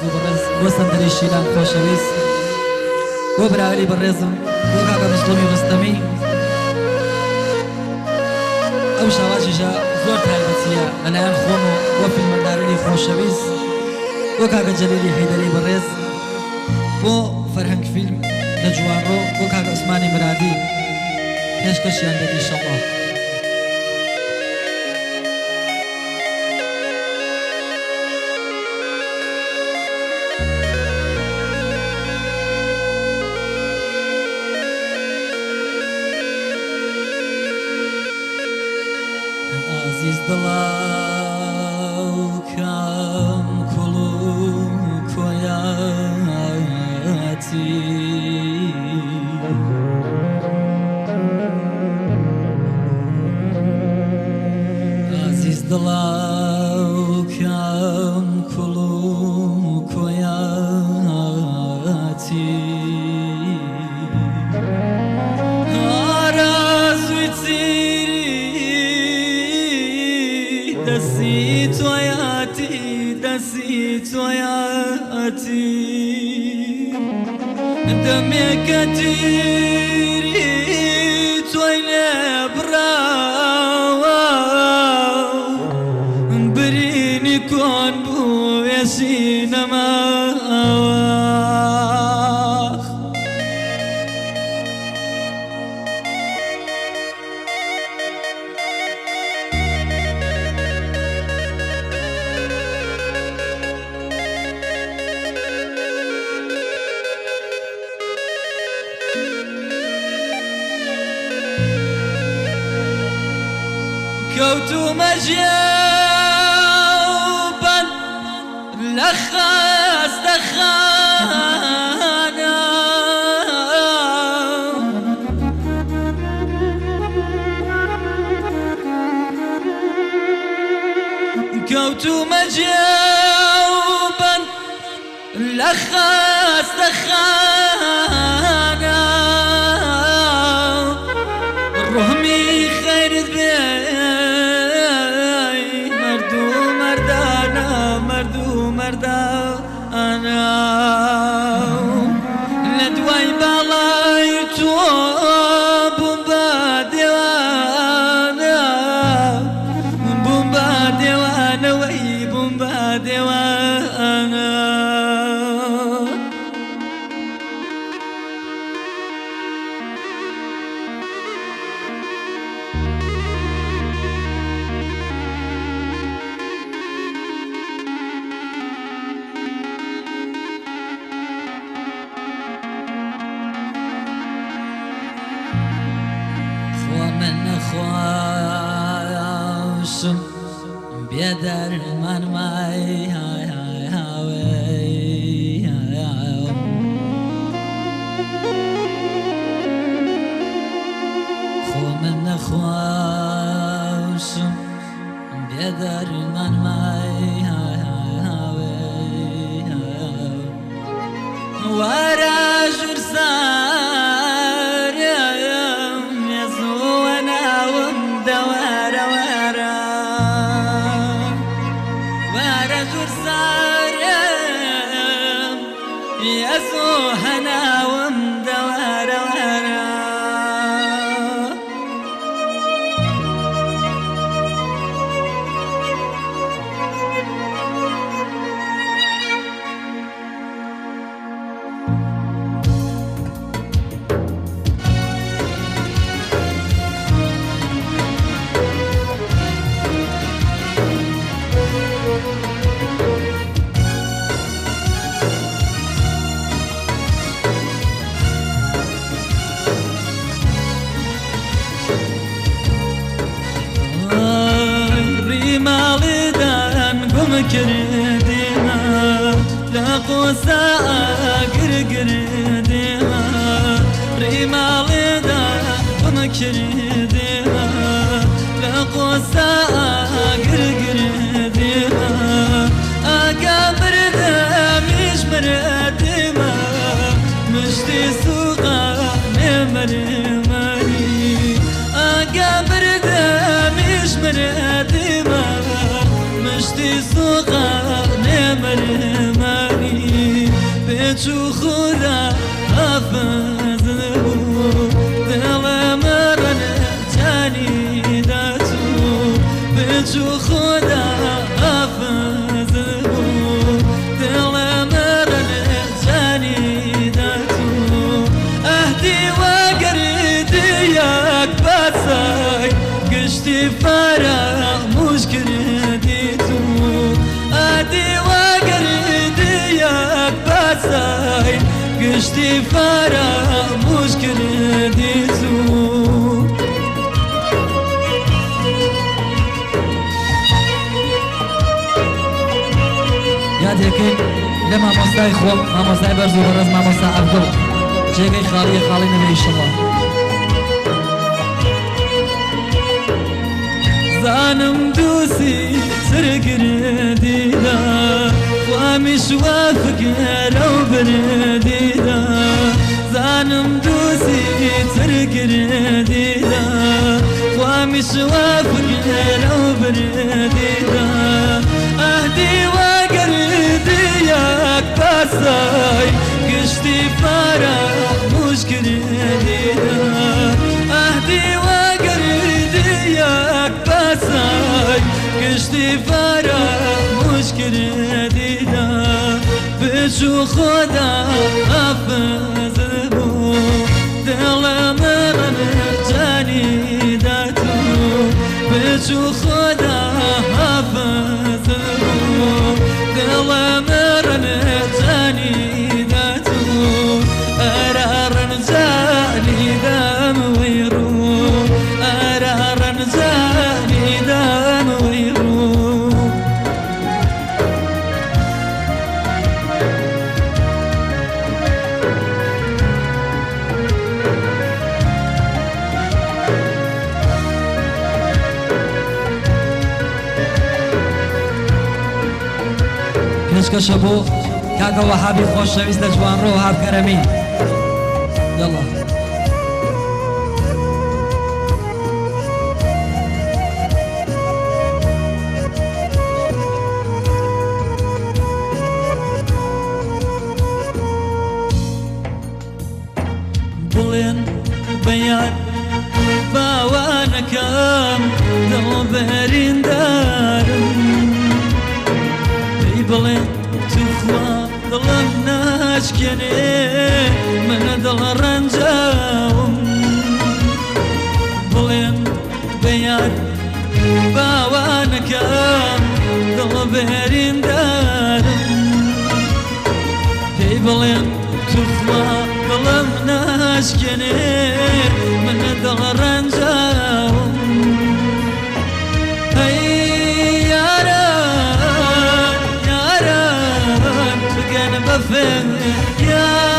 و بەڕێز بۆ سەندەری شیلان خۆشەویست، بۆ براوەری بەڕێزم، بۆ کاکە مسلمی ڕستەمی. ئەو شاوازیشە زۆر تایبەتیە لەلایەن خۆم و بۆ فیلمبەردارانی خۆشەویست، بۆ کاکە جەلیلی حەیدەری بەڕێز، بۆ فەرهەنگ فیلم لە جوانڕۆ، بۆ کاکە عوسمانی مرادی پێشکەشیان بێت ئیشەڵڵا. ئازیز دڵاو کام کوڵ و کۆیاتی، ئازیز دڵاو کام کوڵ و کۆیاتی، ئارەزووی چیری دەستی تۆیاتی، دەستی تۆیاتی، دەمێکە تیری تۆی لێ بڕاوە، برینی کۆن بوو ئێشی نەماوە. کەوتومە ژێوبەند لە خەستەخانە، کەوتومە ژێوبەند لە خەستەخانە، ڕوحمی خەیرت بێ مەرد و مەردانە، مەرد و مەردانە، لە دوای باڵای تۆ بووم بە دێوانە، بووم بە دێوانەوەی، بووم بە دێوانە. خوا من نەخۆشم بێدەرمان مای، خۆ من نەخۆشم بێدەرمان مای، وەرە ژوور سارم مێزووە ناوم دەوەرە، وەرە وەرە ژوور سارم یەزوو هەناوم دەوەرە، وەرە. ڕیماڵدان گوم کردیمە لە قۆسا گرگردیمە، ڕیماڵدان گوم کردیمە لە قۆسا گرگردیمە، ئاگا مردەمیش مردیمە، مشتی سوقا نێمەرمانی، ئاگا مردەمیش مردیمە، مشتی سوقا نێمەرمانی. بچوو خودا حافظ بوو دڵم ڕەنجانی داچوو بچوو خودا حافظ بوو دڵم ڕەنجانی داچوو ئەهدی وەگەردی یەک باسای گشتی فەراموش کردی تو ئەهدی وەگەردی یەک باسای گشتی فەراموش کردی تو. یادێکەی لە مامۆستای خۆم، مامۆستای بەرز و بەڕێز مامۆستا عەبدوڵ، جێگەی خاڵیە خاڵی نەبێ ئیشەڵڵا. زانم دووسی ترگردیدا خوامیش وا فکرە و بردیدا زانم دووسی ترگردیدا خوامیش وا فکرە و بردیدا ئەهدی وەگەردی یەک پاسای گشتی فەراموش کردیدا ئەهدی وەگەردی یەک پاسای گشتی فەراموش کردیدا بچوو خۆدا حافظ بوو دڵم ڕەنجانی داتوو بچوو خۆدا حافظ بوو دڵم ڕەنجانی داتوو ئەرا ڕەنجانی دام وەیڕوو ئەرا ڕەنجانی دام وەیڕوو. پێشکەشە بۆ کاکە وەهابی خۆشەویست لە جوانڕۆ وەهاب کەرەمی. یەڵا. بڵێن بەیان باوانەکەم دڵ بەریندارم پێی بڵێن توخوا دڵم ناشکێنێ من دڵ ڕەنجاوم بڵێن بەیان باوانەکەم دڵ بەریندارم پێی بڵێن توخوا دڵم ناشکێنێ من دڵ ڕەنجاوم هەی یاران یاران بگەن بە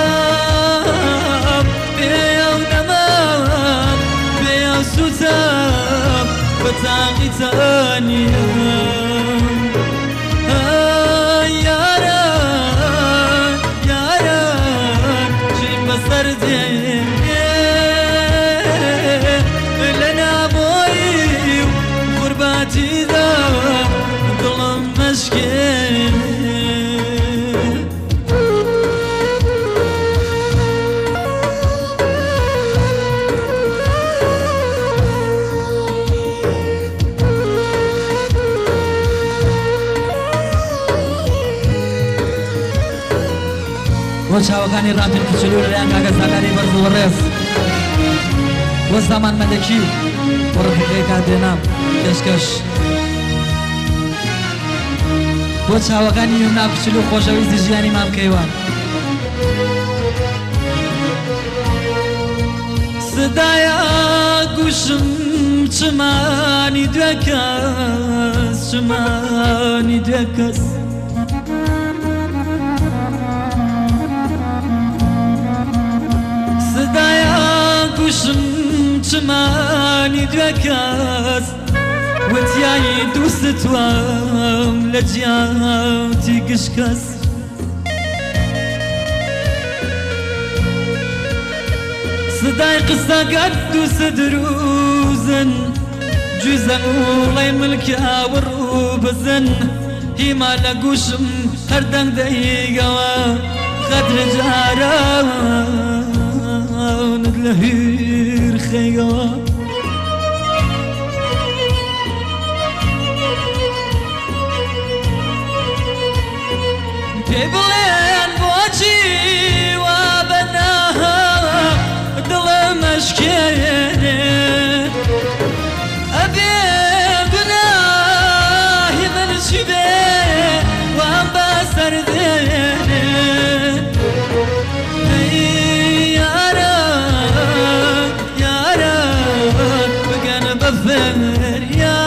فریام بێ ئەو نەمام بێ ئەو سووتام بە تاقیتانیم ئای یاران یاران چیم بەسەر دێ لە نامۆیی و غوربەتیدا دڵم مەشکێ. بۆ چاوەکانی ڕامپیر کوچلو لەلایەن کاکە زاناری بەرز و بەڕێز بۆ سامان مەلەکی بۆ ڕەفیقەی کات بێنام پێشکەش بۆ چاوەکانی یومنا کوچلو خۆشەویستی ژیانی مام کەیوان. سدایا گوشم چمانی دوێ کەس چمانی دوێ کەس سدایا گوشم چمانی دوێ کەس وتیایی دووستوام لە جیاتی گشت کەس سدای قسەکەت دووست دروزن جوزە وڵی ملکاوە ڕوو بزن هیما لە گوشم هەر دەنگ دەیگەوە. زیاتر جارانت لە هیر خەیەوە. پێی بڵێن بۆچی وا بەناهەق دڵم ئەشکێنێ، ئەبێ گوناهی من چی بێ وام بەسەر دێنێ. ئەی یاران یاران بگەن بە فریام،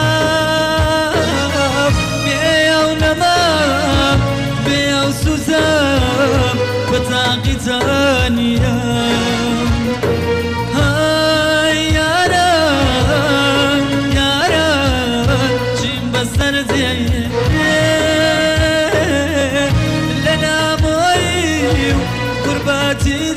بێ ئەو نەمام بێ ئەو سوزم بە تاقیتانیم. هەی یاران یاران چیم بەسەر دێنێ، لە نامۆیی و قوربەتیدا.